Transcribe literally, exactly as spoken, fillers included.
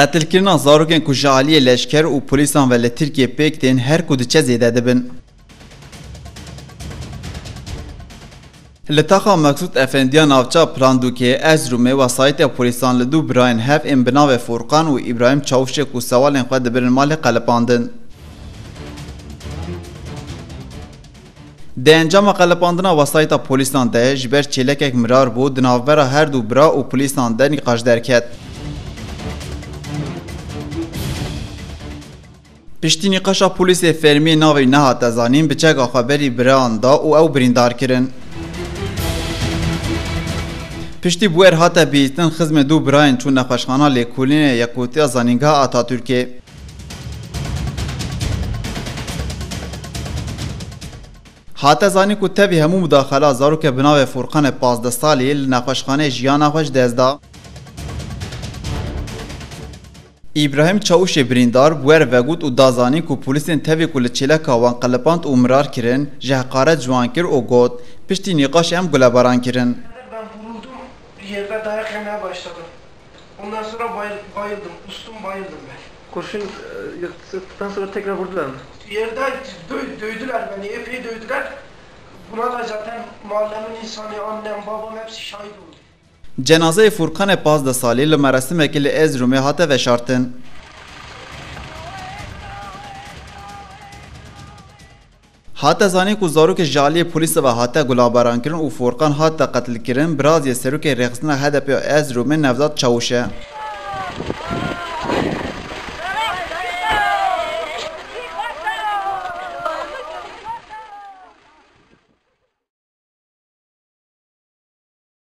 Qetilkirina zarokên ku ji aliyê leşker û polîsan ve li Tirkiyê pêk tên her ku diçe zêde dibin. Li taxa Meksûd Efendiya navça Plandûkê, Erzrûmê, wesayîtê polîsan li du birayên hev ên bi navê Furqan û Îbrahîm Çawuşê ku sewalên xwe dibirin malê qelipandin. Di encama qelipandina wesayîta polîsan de ji ber çêlekek mirar bû, di navbera her du bira û polîsan de nîqaş derket. Piştî nîqaşa polîsê fermî navê wî nehate zanîn, biçeka xwe berî biran da û ew birîndar kirin. Piştî bûyer hate bihîstin, xizmê du birayên çû nexweşxana lêkolînê Yekûtiya Zanîngeha Atatürkê. Hate zanîn ku tevî hemû mudaxela zaroke bi navê Furqanê pazdeh salî li nexweşxaneyê jiyana xwe ji dest da. Îbrahîm Çawuşê birîndar bi wer vegot û da zanîn ku polîsên tevî ku li çêleka wan qelipand û mirar kirin, ji heqaret ji wan kir û got, piştî nîqaş em gulebaran kirin. Ben vuruldum, yerde dayak yemeye başladım. Ondan sonra bayıl-, bayıldım, kustum, bayıldım ben. Kurşun, e, yırttıktan sonra tekrar vurdular mı? Yerde dö-, dövdüler beni, epey dövdüler. Buna da zaten mahallemin insanı, annem, babam hepsi şahit oldu. Cenazeyê Furqanê pazdeh salî li merasimekê li Erzrûmê hate veşartin. Hate zanîn ku zarokê ji aliyê polîsan ve hate gulebarankirin û Furqan hate qetilkirin, biraziyê serokê rêxistina H D P ya Erzrûmê Nevzat Çawuş e.